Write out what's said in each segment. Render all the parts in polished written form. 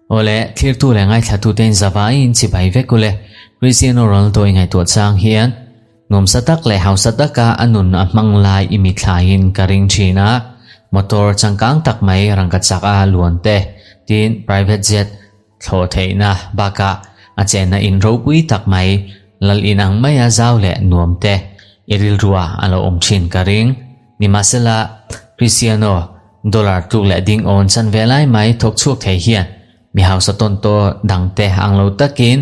Awle, thlirtu leh ngaithlatute in zavaiin chibai vek ule. Cristiano Ronaldo i ngaihtuah chang hian nuamsa tak leh hausa taka a nun a hmang lai i mithlaiin ka ring thin a. Motor changkang tak mai rangka chak a luan te, tin private jet thlawh theihna bakah a chenna in ropui tak mai lal in ang maia zau leh nuam te i rilrua a lo awm thin ka ring. Nimahsela, Cristiano dollar tluk leh ding awn chan ve lai mai thawk chhuak thei hian mi hausa tawn taw dangte ang lo takin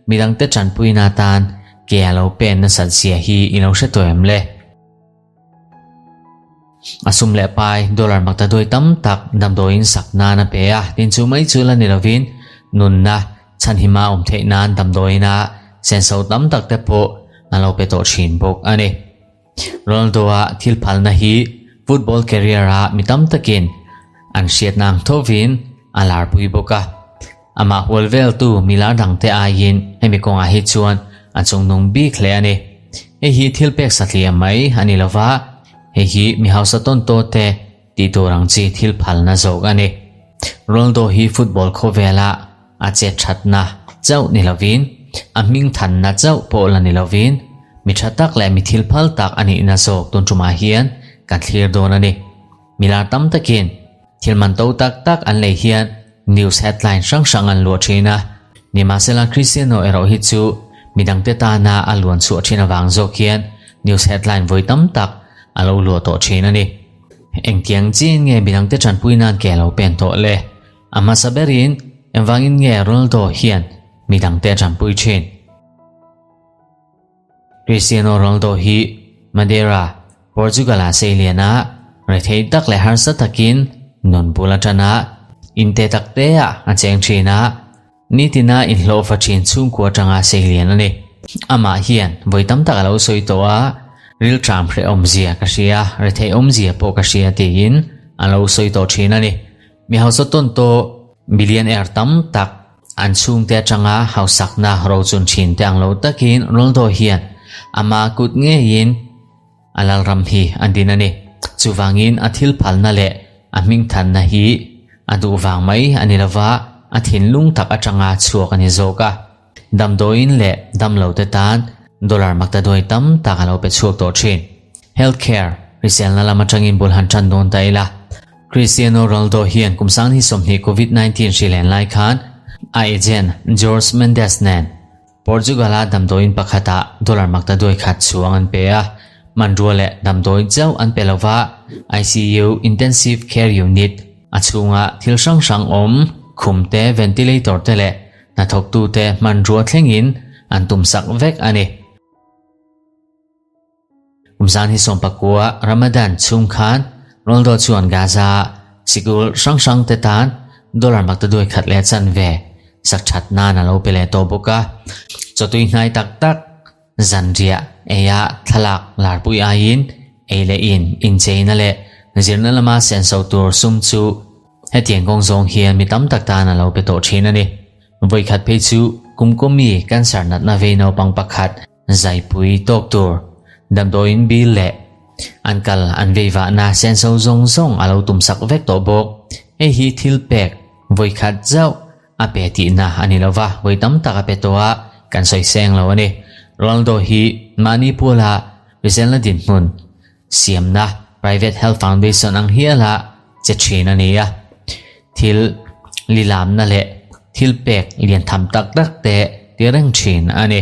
midangte tanpuina atan ke a lo pen nasat zia hi i lo hre tawh em le? A sum leh pai dollar makta duai tam tak damdawiin sak nan a pe a, tin chu mai chu la ni lovin nunna chhanhima awm theih nan damdawiina senso tam tak te pawh a lo pe tawh thin bawk a ni. Ronaldo-a thil phalna hi football career-a mi tam takin an hriatna ang thovin a larpui bawk a. Amah hual veltu mi lar dangte aiin hemi kawngah hi chuan a chungnung bik hle a ni. Hei hi thil pek satliah mai a ni lova, hei hi mi hausa tawn tawte tih tur ang chi thil phalna zawk a ni. Ronaldo hi football khawvela a chet thatna chauh ni lovin, a hming thanna chauh pawh la ni lovin, mi tha tak leh mi thil phal tak a nihna zawk tun tumah hian kan thlir dawn a ni. Milar tam takin thil man to tak tak an lei hian news headline hrang hrang an luah thin a, nimahsela Cristiano erawh hi chu midangte tana a luan chhuah thin avang zawk hian news headline vawi tam tak a lo luah tawh thin a ni. Engtiang chin nge midangte tanpui nan ke a lo pen tawh le? A hmasa berin engvangin nge Ronaldo hian midangte a tanpui thin? Cristiano Ronaldo hi Madeira, Portugal-ah seilian a, rethei tak leh harsa takin nun bul a tan a, inte tak teah a cheng thin a, nitina inhlawhfa thin chhungkua atanga seilian a ni. Amah hian vawi tam tak a lo sawi tawh a, rilṭam hrehawmzia ka hria, rethei awmzia pawh ka hria tiin a lo sawi tawh thin a ni. Mi hausa tawn tawh billionaire tam tak An chhungte atanga hausakna rochun thin te ang lo takin Ronaldo hian ama kut ngeiin a lalram hi a din a ni. Chuvangin a thil phalna leh a hmingthanna hi a duh vang mai a ni lova, a thinlung tak atanga chhuak a ni zawk a. Damdawiin leh damlote tan dollar maktaduai tam tak a lo pe chhuak tawh thin. Health care, hriselna lam atangin bul han tan dawn ta ila. Cristiano Ronaldo hian kum sang hi 20 COVID-19 hri len lai khan a agent Jorge Mendes nen Portugal-a damdawiin pakhatah dollar maktaduai khat chuang an pe a. Hmanrua leh damdawi chauh an pe lova, ICU, Intensive Care Unit, a chhunga thil hrang hrang awm, khum te, ventilator te leh hnathawktute hmanrua thlengin an tumsak vek a ni. Kum zan hi 19 Ramadan chhung khan Ronaldo chuan Gaza sikul hrang hrang te tan dollar maktaduai khat leh chanve sak that nan a lo pe leh tawh bawk a. Chawtui hnai tak tak zanriah eia thlalak larpui aiin ei leh in incheina leh zirna lama senso tur sum chu hetiang kawng zawng hian mi tam tak tan a lo pe tawh thin a ni. Vawikhat phei chu kumkawmi cancer natna vei naupang pakhat Zaipui tawk tur damdawiin bil leh an kal an veivahna senso zawng zawng a lo tumsak vek tawh bawk. Hei hi thil pek vawikhat zauh a pe tihna a ni lova, vawi tam tak a pe tawh a, kan sawi seng lo a ni. Ronaldo hi mahni puala hriselna dinhmun siamna Private Health Foundation ang hiala che thin a ni a. Thil lilamna leh thil pek lian tham tak tak te ti reng thin a ni.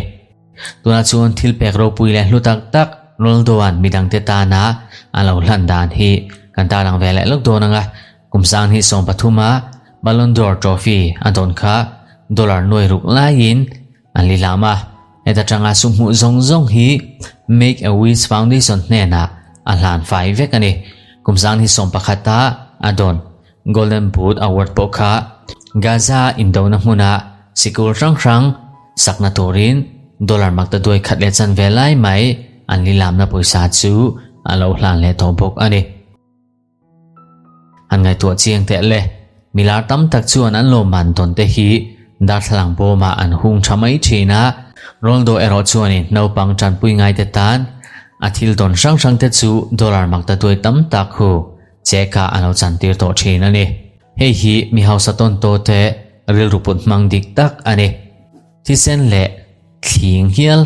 Tunah chuan thil pek ropui leh hlu tak tak Ronaldo-a'n midangte tana a lo hlan dan hi kan tarlang ve leh lawk dawn ang a. Kum sang hi 13 a Ballon d'Or trophy a dawn kha dollar nuai ruk laiin an lilam a. Heta tanga sum hmuh zawng zawng hi Make a Wish Foundation hnenah a hlan fai vek a ni. Kum sang hi 11 a a dawn Golden Boot Award pawh kha Gaza indona hmuna sikul hrang hrang sakna turin dollar maktaduai khat leh chanve lai mai an lilamna pawisa chu a lo hlan leh tawh bawk a ni. An ngaihtuah chiang teh le, milar tam tak chuan an lawmman tawn te hi darthlalang bawmah an hung tha mai thin a, Ronaldo erawh chuanin naupang tanpui ngaite tan a thil tawn hrang hrang te chu dollar maktaduai tam tak hu cheka a lo chantir tawh thin a ni. Hei hi mi hausa tawn tawh te rilru put hmang dik tak a ni. Thisen leh thling hial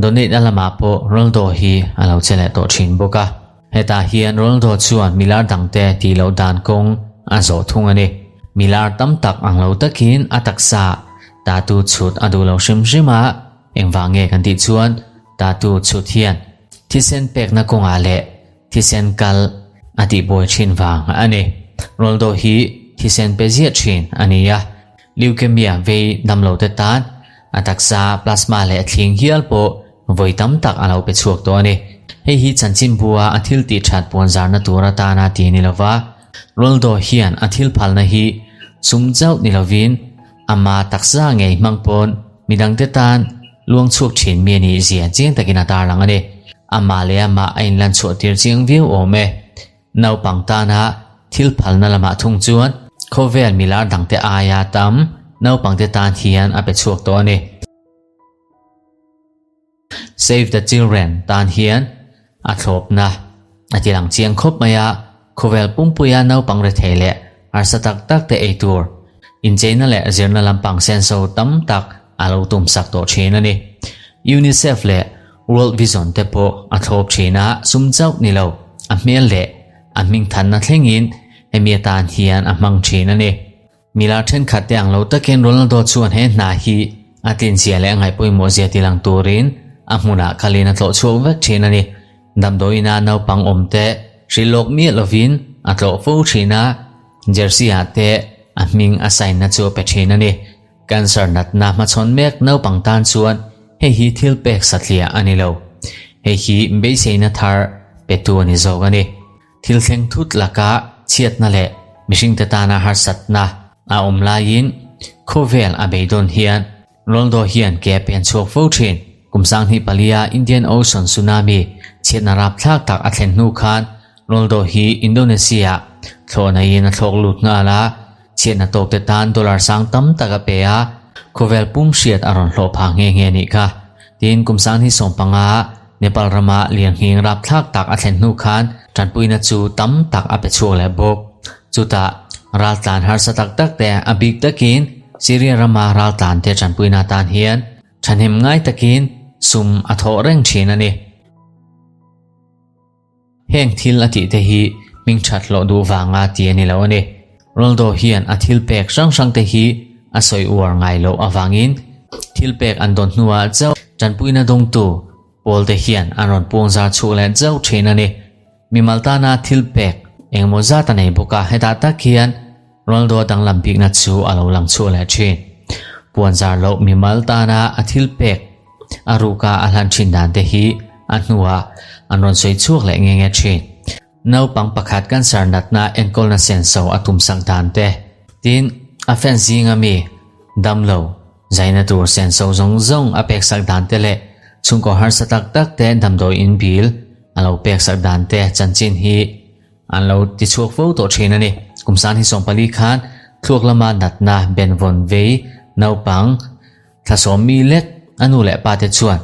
donate na lamah pawh Ronaldo hi a lo che leh tawh thin bawk a. Hetah hian Ronaldo chuan milar dangte tih loh dan kawng a zawh thung a ni. Milar tam tak ang lo takin a taksa tattoo chhut a duh lo hrim hrim a, engvang nge kan tih chuan tattoo chhut hian thisen pekna kawngah leh Thisen kal a tihbuai thin vang a ni. Ronaldo hi thisen pe ziah thin a ni a, leukemia vei damlo te tan a taksa plasma leh thling hial pawh vawi tam tak a lo pe chhuak tawh a ni. Hei hi chanchinbua a thil tih that puanzarna tur atana ti ni lova, Ronaldo hian a thil phalna hi sum chauh ni lovin ama taksa ngei hmang pawn midangte tan luang chhuak thin mi a nih zia chiang takin a tarlang a ni. Amah leh amah a inlan chhuah tir chiang viau awm e. Naupang tana thil phalna lamah thung chuan khawvel milar dangte aia tam naupangte tan hian a pe chhuak tawh a ni. Save the Children tan hian a thlawpna a ti lang chiang khawp mai a, khawvel pumpuia naupang rethei leh harsa tak tak te ei tur incheina leh zirna lampang senso tam tak a lo tumsak tawh thin a ni. UNICEF leh World Vision te pawh a thlawp thin a, sum chauh ni lo, a hmel leh a hmingthanna thlengin hemi atan hian a hmang thin a ni. Milar thenkhat te ang lo takin Ronaldo chuan he hna hi a tlinzia leh a ngaihpawimawh zia ti lang turin a hmunah khalin a tlawh chhuak vek thin a ni. Damdawiina naupang awm te hrilh lawk miah lovin a tlawh fo thin a, jersey ah te a hming a sign na chu a pe thin a ni. Cancer natna hmachhawn mek naupang tan chuan hei hi thil pek satliah a ni lo. Hei hi beiseina thar petu a ni zawk a ni. Thil thleng thut laka chhiatna leh mihringte tana harsatna a awm laiin khawvel a beidawn hian Ronaldo hian ke a pen chhuak fo thin. Kum sanghnih palia Indian Ocean tsunami chhiatna rapthlak tak a thlen hnu khan Ronaldo hi Indonesia-ah thlawhnaiin a thlawk lut nghal a, chhiatna tawkte tan dollar sang tam tak a pe a, khawvel pum hriat a rawn hlawh phah nghe nghe nih kha. Tin, kum sanghnih sawmpanga Nepal rama lianghing rapthlak tak a thlen hnu khan tanpuina chu tam tak a pe chhuak leh bawk. Chutah, raltlan harsa tak tak te a bik takin Syria rama raltlan te tanpuina atan hian thahnem ngai takin sum a thawh reng thin a ni. Heng thil a tih te hi hming that hlawh duh vanga ti a ni lo a ni. Ronaldo hian a thil pek hrang hrang te hi a sawi uar ngai loh avangin thil pek an dawn hnuah chauh tanpuina dawngtu pawl te hian an rawn puangzar chhuk leh chauh thin a ni. Mimal tana thil pek engemaw zat a nei bawk a, hetah tak hian Ronaldo danglam bikna chu a lo lang chhuah leh thin. Puanzar loh mimal tana a thil pek a ruka a hlan thin dan te hi a hnuah an rawn sawi chhuak leh nge nge thin. Naupang pakhat cancer natna enkawlna senso a tumsak dan te, tin a fans zinga mi damlo zaina tur senso zawng zawng a peksak dan te leh chhungkaw harsa tak tak te damdawi in bil a lo peksak dan te chanchin hi An lo ti chhuak fo tawh thin a ni. Kum san hi 14 khan thluak lama natna benvawn vei naupang thlasawm mi lek a nu leh pa te chuan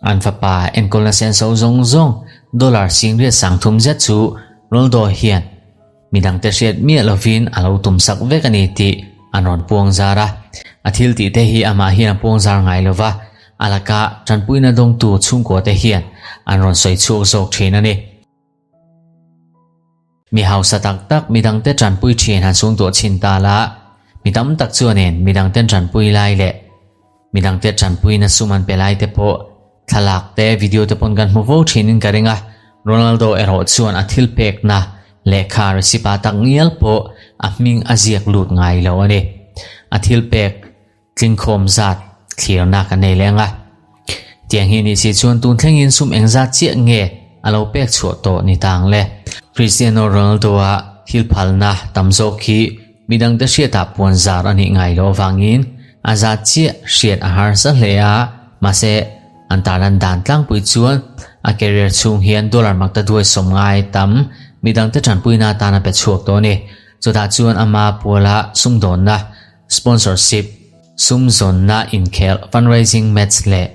an fapa enkawlna senso zawng zawng dollar singriat 3000 zet chu Ronaldo hian midangte hriat miah lovin a lo tumsak vek a ni tih an rawn puang zar a. A thil tih te hi amah hian a puang zar ngai lova, a laka tanpuina dawngtu chhungkua te hian an rawn sawi chhuak zawk thin a ni. Mi hausa tak tak midangte tanpui thin han sung tuah chhin ta la, mi tam tak chuanin midangten tanpui lai leh midangte tanpuina sum an pe lai te pawh thlalak te video te pawn kan hmu fo thinin ka ring a, Ronaldo erawh chuan a thil pekna lehkha recipe tak ngial pawh a hming a ziak lut ngai lo a ni. A thil pek Tlingkhawm zat thlirna kan nei leng a. Tiang hi nih si chuan tun thlengin sum engzat chiah nge a lo pek chhuah tawh ni tang le. Cristiano Ronaldo-a thil phalna tam zawk hi midangte hriatah puan zar a nih ngai loh avangin a zat chiah hriat a harsa hle a, mahse an tarlan dan tlangpui chuan a career chhung hian dollar makta duai sawm ngai tam midangte tanpuina atan a pe chhuak tawh a ni. Chutah chuan ama puala sumdawnna Sponsorship, sum zawnna inkhelh, fundraising match leh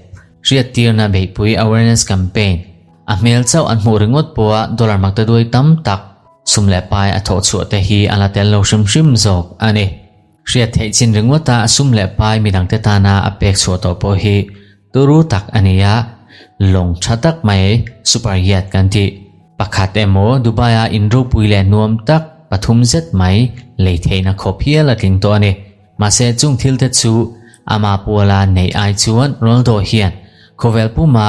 hriattirna beihpui awareness campaign a hmel chauh an hmuh ringawt pawha dollar maktaduai tam tak. sum leh pai a thawh chhuah te hi a la tel lo hrim hrim zawk a ni. Hriat theih chin ringawta sum leh pai midangte tana a pek chhuah tawh pawh hi turu tak a ni a, lawng tha tak mai super yacht kan tih pakhat emaw Dubai-a in ropui leh nuam tak pathum zet mai lei theihna khawp hial a tling tawh a ni. Mahse chung thil te chu ama puala neih ai chuan Ronaldo hian khawvel puma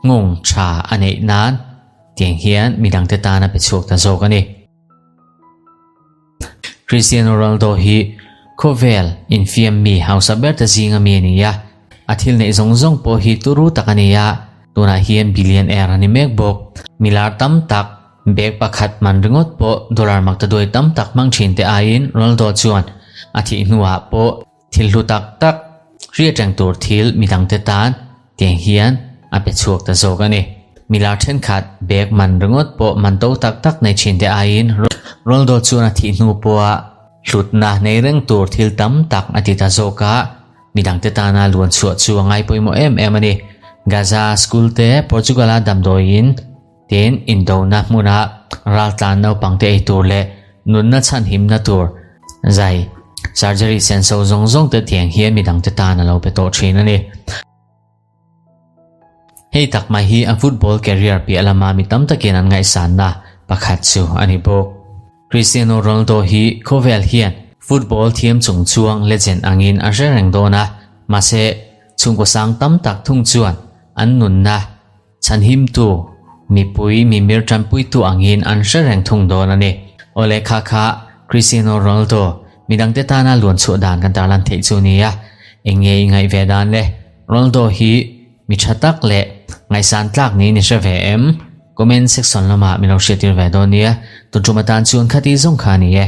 nghawng tha a neih nan tiang hian midangte tan a pe chhuak ta zawk a ni. Cristiano Ronaldo hi khawvel infiam mi hausa ber te zinga mi a ni a, a thil neih zawng zawng pawh hi turu tak a ni a, tunah hian billionaire a ni mek bawk. Milar tam tak Bag pakhat man ringawt pawh dollar maktaduai tam tak hmang thin te aiin Ronaldo chuan a thih hnuah pawh thil hlu tak tak hriat reng tur thil midangte tan tiang hian a pe chhuak ta zawk a ni. Milar thenkhat bag man ringawt pawh man to tak tak nei thin te aiin Ronaldo chuan a thih hnu pawha hlutna nei reng tur thil tam tak a ti ta zawk a, midangte tana luan chhuah chu a ngai pawimawh em em a ni. Gaza school te Portugal-a damdawiin Tin, indona hmuna raltlan naupangte ei tur leh nunna chhanhimna tur zai, surgery senso zawng zawng te tiang hian midangte tan a lo pe tawh thin a ni. Hei tak mai hi a football career piah lama mi tam takin an ngaihsanna pakhat chu a ni bawk. Cristiano Ronaldo hi khawvel hian football thiam chung chuang legend angin a hre reng dawn a, mahse chhungkaw sang tam tak thung chuan an nunna Chhanhimtu, mipui mimir tanpuitu angin an hre reng thung dawn a ni. Aw lehkha kha Cristiano Ronaldo, midangte tana luan chhuah dan kan tarlan theih chu nia. Eng nge i ngaih ve dan le? Ronaldo hi mi tha tak leh ngaihsan tlak niin i hre ve em? Comment section lamah min lo hriattir ve dawn nia. Tun tum atan chuan khati zawng kha a ni e.